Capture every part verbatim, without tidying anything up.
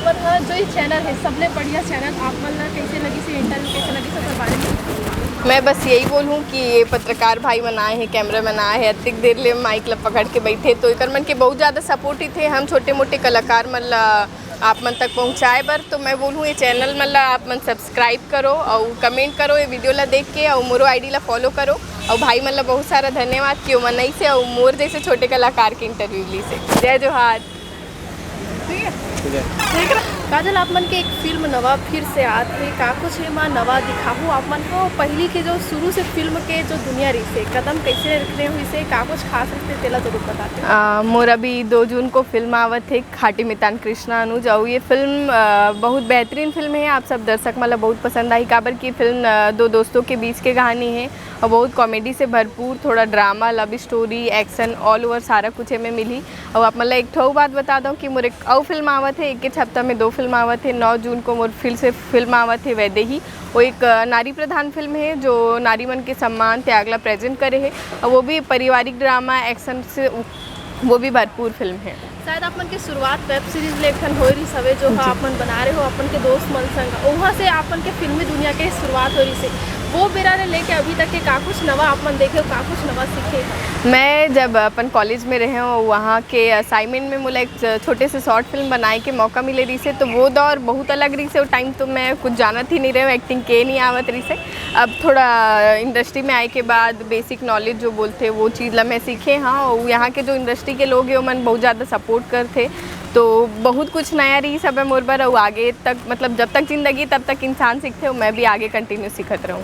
पर हाँ, जो ये चैनल है, सबले बढ़िया चैनल, आप मन ला कैसे लगिस, ये इंटरव्यू कैसे लगिस, ओकर बारे में? मैं बस यही बोलूँ कि ये पत्रकार भाई मन आए हैं, कैमरा मैन आए हैं, अतिक देर ले माइक ला पकड़ के बैठे, तो एकर मन के बहुत ज़्यादा सपोर्ट ही थे हम छोटे मोटे कलाकार मन ला आप मन तक पहुँचाए बर। तो मैं बोलूँ, ये चैनल मन ला आप मन सब्सक्राइब करो और कमेंट करो ये वीडियो ला देख के, और मोरो आईडी ला फॉलो करो। और भाई मन ला बहुत सारा धन्यवाद कि ओमन ऐसे और मोर जैसे छोटे कलाकार के इंटरव्यू ली से। जय जोहार। काजल, आप मन के एक फिल्म नवा फिर से आत हे, का कुछ एमा नवा दिखाहू आप मन को? पहली के जो शुरू से फिल्म के जो दुनिया रहिसे, कदम कैसे रखने हुई से, का कुछ खास रहिसे, तेला जरूर बताते। आ, मोर अभी दो जून को फिल्म आवत है, खाटी मितान कृष्णा अनुज। और ये फिल्म आ, बहुत बेहतरीन फिल्म है, आप सब दर्शक मन ला बहुत पसंद आई, काबर की फिल्म आ, दो दोस्तों के बीच के कहानी है और बहुत कॉमेडी से भरपूर, थोड़ा ड्रामा, लव स्टोरी, एक्शन, ऑल ओवर सारा कुछ एमे मिली। और आप मन ला एक ठो बात बता दो कि मोर एक अउ फिल्म आवत है, एक हफ्ता में दो फिल्म आवत है। नौ जून को मोर फिर से फिल्म आवत है वैदेही, वो एक आ, नारी प्रधान फिल्म है जो नारी मन के सम्मान त्याग ला प्रेजेंट करे है, और वो भी पारिवारिक ड्रामा एक्शन से उ- वो भी भरपूर फिल्म है। शायद आप मन के शुरुआत वेब सीरीज ले एक ठन होए रहिस हवे, जो जी। आप मन बना रहे हो अपन के दोस्त मन संग, वहाँ से आप मन के फिल्मी दुनिया के शुरुआत हो रहिसे। वो बेरा ले लेके अभी तक के का कुछ नवा आप मन देखे हो, का कुछ नवा सीखे हो? मैं जब अपन कॉलेज में रहे हूँ, वहाँ के असाइनमेंट में मोला एक छोटे से शॉर्ट फिल्म बनाए के मौका मिले रहिसे, तो वो दौर बहुत अलग रहिसे। वो टाइम तो मैं कुछ जानत ही नहीं रहे हूँ, एक्टिंग के नहीं आवत रहिसे। अब थोड़ा इंडस्ट्री में आए के बाद बेसिक नॉलेज जो बोलते, वो चीज़ ला मैं सीखे हाँ। और यहाँ के जो इंडस्ट्री के लोग हैं, ओमन बहुत ज़्यादा सपोर्ट करते, तो बहुत कुछ नया रहिस हवे मोर बर। और आगे तक, मतलब, जब तक जिंदगी, तब तक इंसान सीखते, और मैं भी आगे कंटिन्यू सीखत रहूँ।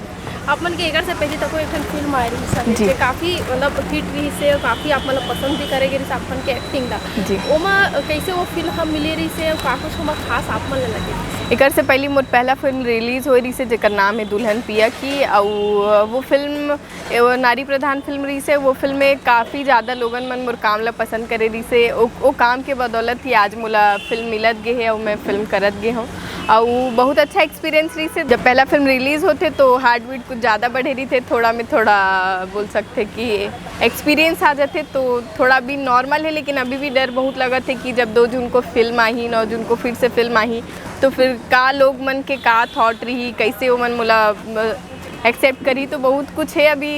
आप मन के एकर से पहले तको एक ठन फिल्म आए रहिस हवे, जी। जे काफी, मतलब, हिट रहिसे और काफी आप मन ला पसंद भी करे गे रहिस आप मन के एक्टिंग ला। जी। ओमा कैसे वो फिल्म हम मिले रहिसे और का कुछ ओमा खास आप मन ला लगे रहिसे? एकर से पहले मोर पहला फिल्म रिलीज होए रहिसे, जेकर नाम है दुल्हन पिया की। और वो फिल्म, ए, वो नारी प्रधान फिल्म रहिसे। वो फिल्म में काफ़ी ज़्यादा लोगन मन मोर काम ला पसंद करे रहिसे। ओ, ओ काम के बदौलत ही आज मोला फिल्म मिलत गे है और मैं फिल्म करत गे हूँ। और बहुत अच्छा एक्सपीरियंस रहिसे। जब पहला फिल्म रिलीज होते, तो हार्ट बीट कुछ ज़्यादा बढ़े रहिथे, थोड़ा में थोड़ा बोल सकते कि एक्सपीरियंस आ जाते, तो थोड़ा भी नॉर्मल है। लेकिन अभी भी डर बहुत लगत है कि जब दो जून को फिल्म आही, नौ जून को फिर से फिल्म आही, तो फिर का लोग मन के का थॉट रही, कैसे वो मन मोला एक्सेप्ट करी, तो बहुत कुछ है अभी।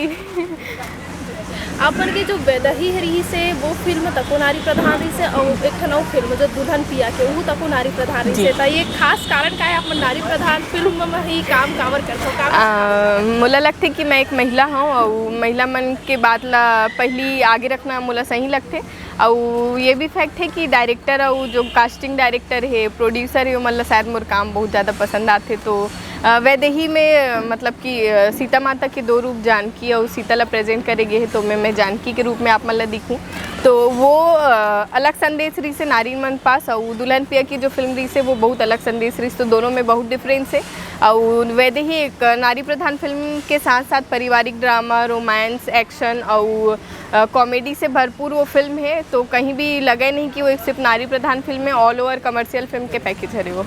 आप मन के जो वैदेही रहिसे, वो फिल्म तको नारी प्रधान रहिसे, और एक ठन अउ फिल्म जो दुल्हन पिया के, वो तको नारी प्रधान रहिसे। जी। तो ये खास कारण का है आप मन नारी प्रधान फिल्म में ही काम काबर करते हो? का आ, मोला लगथे कि मैं एक महिला हूँ और महिला मन के बात ला पहली आगे रखना मोला सही लगथे। और ये भी फैक्ट है कि डायरेक्टर और जो कास्टिंग डायरेक्टर है, प्रोड्यूसर है, ओमन ला शायद मोर काम बहुत ज़्यादा पसंद आथे। तो अ, वैदेही में, अ, मतलब कि अ, सीता माता के दो रूप, जानकी और सीता ला प्रेजेंट करे गे है, तो मैं मैं जानकी के रूप में आप मन ला दिखूँ। तो वो अ, अलग संदेश रहिसे नारी मन पास, और दुल्हन पिया की जो फिल्म रहिसे, वो बहुत अलग संदेश रहिसे। तो दोनों में बहुत डिफरेंस है। और वैदेही एक नारी प्रधान फिल्म के साथ साथ पारिवारिक ड्रामा, रोमांस, एक्शन और अ, कॉमेडी से भरपूर वो फिल्म है, तो कहीं भी लगे नहीं कि वो एक सिर्फ नारी प्रधान फिल्म है, ऑल ओवर कमर्शियल फिल्म के पैकेज हरे वो।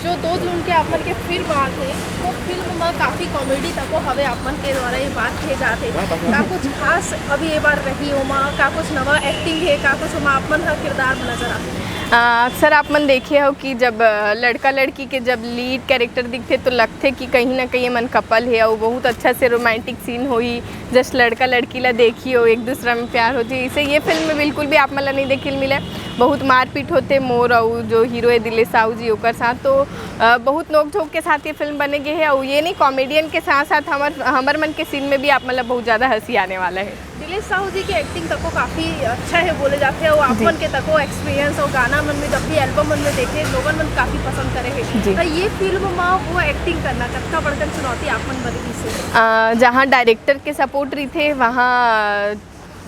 जो दो जून के आप मन के फिल्म आत हे, वो फिल्म में काफी कॉमेडी तको हवे, आप मन के द्वारा ये बात कहे जात हे। का कुछ खास अभी ये बार रही ओमा, का कुछ नवा एक्टिंग है, का कुछ ओमा आप मन का किरदार में नजर आते? अ, अक्सर आप मन देखे हो कि जब अ, लड़का लड़की के जब लीड कैरेक्टर दिखथे, तो लगथे कि कहीं ना कहीं ये मन कपल है और बहुत अच्छा से रोमांटिक सीन होई, जस्ट लड़का लड़की ला देखी हो, एक दूसरा में प्यार हो जाए। इसे ये फिल्म में बिल्कुल भी आप मन ला नहीं देखे मिले। बहुत मारपीट होते मोर और जो हीरो है दिलेश साहू जी, ओकर साथ। तो अ, बहुत नोक झोंक के साथ ये फिल्म बने गे है और ये नहीं, कॉमेडियन के साथ साथ हमर हमर मन के सीन में भी आप मन ला बहुत ज़्यादा हंसी आने वाला है। दिलेश साहू जी के एक्टिंग तको काफी अच्छा है बोले जाते हैं, वो आप जी। मन के तको एक्सपीरियंस और गाना मन में जब भी एल्बम मन में देखे, लोगन मन काफी पसंद करे हैं। जी। तो ये फिल्म में वो एक्टिंग करना कतका बड़कन चुनौती आप मन बने से? अ, जहाँ डायरेक्टर के सपोर्ट रहिथे, वहाँ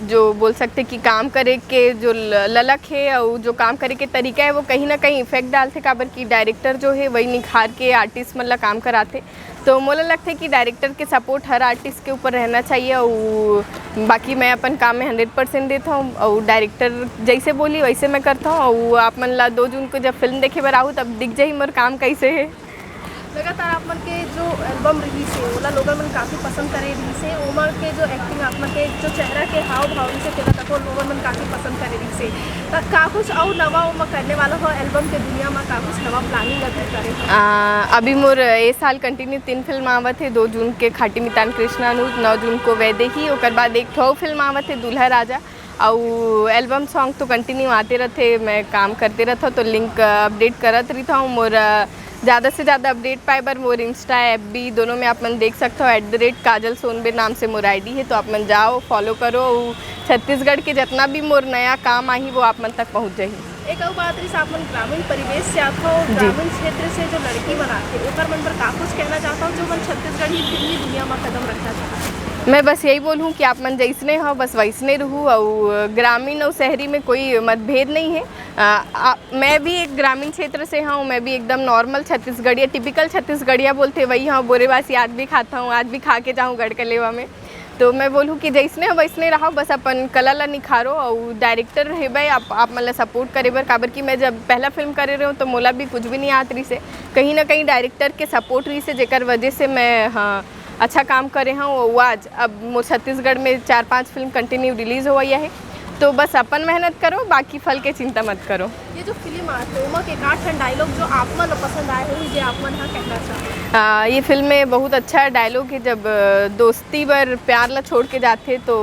जो बोल सकते कि काम करे के जो ल- ललक है और जो काम करे के तरीका है, वो कहीं ना कहीं इफेक्ट डालथे, काबर कि डायरेक्टर जो है वही निखार के आर्टिस्ट मन ला काम कराथे। तो मोला लगथे कि डायरेक्टर के सपोर्ट हर आर्टिस्ट के ऊपर रहना चाहिए। और बाकी मैं अपन काम में हंड्रेड परसेंट देता हूँ और डायरेक्टर जैसे बोली वैसे मैं करता हूँ। और आप मन ला दो जून को जब फिल्म देखे बर आहू, तब दिख जाही मोर काम कैसे है। लगातार आप मन के जो एल्बम रिलीज हे, ओला लोगन मन काफी पसंद करे रिहिस हे। ओमा के जो एक्टिंग, आप मन के जो चेहरा के हाव भाव रिहिस हे, तेला तको लोगन मन काफी पसंद करे रिहिस हे। त का कुछ अउ नवा ओमा करने वाला हो एल्बम के दुनिया म, का कुछ नवा प्लानिंग अभी करे हो? आ, अभी मोर ए साल कंटिन्यू तीन फिल्म आवत हे। दो जून के खाटी मितान कृष्णा नूत, नौ जून को वैदेही, ओकर बाद एक ठो फिल्म आवत हे दूल्हा राजा। अउ एल्बम सॉन्ग तो कंटिन्यू आते रथे, मैं काम करते रथव तो लिंक अपडेट करत रहिथव। मोर अ, ज़्यादा से ज़्यादा अपडेट पाए बर मोर इंस्टा, एफ बी दोनों में आप मन देख सकथव, एट द रेट काजल सोनबे नाम से मोर आई डी हे, तो आप मन जाओ, फॉलो करो। अउ छत्तीसगढ़ के जितना भी मोर नया काम आही, वो आप मन तक पहुँच जाही। एक अउ बात रहिस, आप मन ग्रामीण परिवेश से आथव, जी। ग्रामीण क्षेत्र से जो लड़की मन आथे, ओकर मन बर का कुछ कहना चाहथव, जो मन छत्तीसगढ़ी फिल्मी दुनिया म कदम रखना चाहथे? मैं बस यही बोलूँ कि आप मन जैसने हो, बस वैसने रहू। अउ ग्रामीण अउ शहरी में कोई मतभेद नहीं है। आ, आ, मैं भी एक ग्रामीण क्षेत्र से हूँ, मैं भी एकदम नॉर्मल छत्तीसगढ़िया, टिपिकल छत्तीसगढ़िया बोलथे, वही हूँ। बोरे बासी आज भी खाता हूँ, आज भी खा के जाऊँ गढ़कलेवा में। तो मैं बोलूँ कि जैसने हो वैसने रहो, बस अपन कला ला निखारो। अउ डायरेक्टर हेबे, आप, आप मन ला सपोर्ट करे बर, काबर कि मैं जब पहला फिल्म करे रहे हूँ तो मोला भी कुछ भी नहीं आत रहिस हे। कहीं ना कहीं डायरेक्टर के सपोर्ट रहिस हे, जेकर वजह से मैं, हाँ, अच्छा काम करे हूँ। वो आज अब मोर छत्तीसगढ़ में चार पांच फिल्म कंटिन्यू रिलीज होवइया हे। तो बस अपन मेहनत करो, बाकी फल के चिंता मत करो। ये जो फिल्म आथे, ओमा के का ठन डायलॉग जो आप मन ला पसंद आए होही, जे आप मन हा कहना चाहो? आ, ये फिल्म में बहुत अच्छा डायलॉग है, जब अ, दोस्ती बर प्यार ला छोड़ के जाथे तो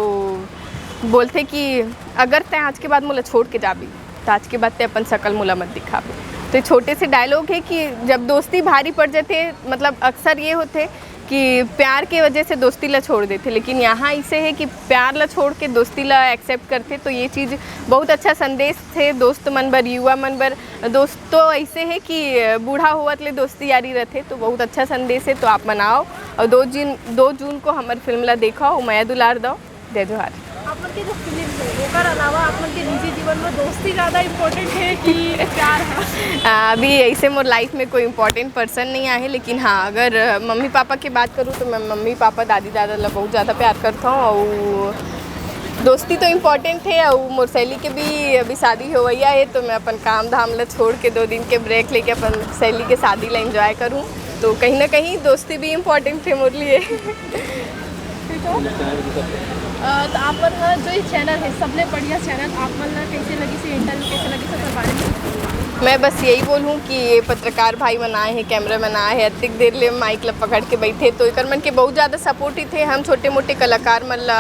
बोलथे कि अगर तैं आज के बाद मोला छोड़ के जाबी, तो आज के बाद तैं अपन शकल मोला मत दिखाबे। तो ये छोटे से डायलॉग है कि जब दोस्ती भारी पड़ जाथे, मतलब अक्सर ये होथे कि प्यार के वजह से दोस्ती ला छोड़ देथे, लेकिन यहाँ ऐसे है कि प्यार ला छोड़ के दोस्ती ला एक्सेप्ट करथे। तो ये चीज़ बहुत अच्छा संदेश थे दोस्त मन बर, युवा मन बर। दोस्त तो ऐसे है कि बूढ़ा होवत ले दोस्ती यारी रहथे, तो बहुत अच्छा संदेश है। तो आप मन आओ और दो जून, दो जून को हमर फिल्म ला देखो, मया दुलार दो। जय जोहार। आप मन के जो फिल्म है, ओकर अलावा आप मन के निजी जीवन में दोस्ती ज्यादा इम्पोर्टेंट है कि प्यार है? आ, अभी ऐसे मोर लाइफ में कोई इम्पोर्टेंट पर्सन नहीं आए है, लेकिन हाँ, अगर अ, मम्मी पापा की बात करूँ तो मैं मम्मी पापा, दादी दादा ला बहुत ज़्यादा प्यार करता हूँ। और दोस्ती तो इम्पोर्टेंट है, और मोर सहेली के भी अभी शादी होवैया है, तो मैं अपन काम धाम ला छोड़ के दो दिन के ब्रेक लेके अपन सहेली के शादी ला एंजॉय करूँ। तो कहीं ना कहीं दोस्ती भी इम्पोर्टेंट है मोर लिए। ठीक हो? अ, तो आप मन ह जो ये चैनल है, सबले बढ़िया चैनल, आप मन ला कैसे लगिस, ये इंटरव्यू कैसे लगिस, ओकर बारे में? मैं बस यही बोलूँ कि ये पत्रकार भाई मन आए हैं, कैमरा मैन आए हैं, अतिक देर ले माइक ला पकड़ के बैठे, तो एकर मन के बहुत ज़्यादा सपोर्टिव थे। हम छोटे मोटे कलाकार मन ला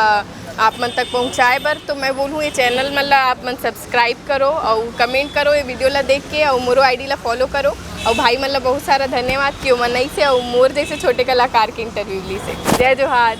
आप मन तक पहुँचाए बर, तो मैं बोलूँ ये चैनल मन ला आप मन सब्सक्राइब करो और कमेंट करो ये वीडियो ला देख के, और मोरो आई डी ला फॉलो करो। और भाई मन ला बहुत सारा धन्यवाद कि ओमन ऐसे और मोर जैसे छोटे कलाकार के इंटरव्यू ली से। जय जोहार।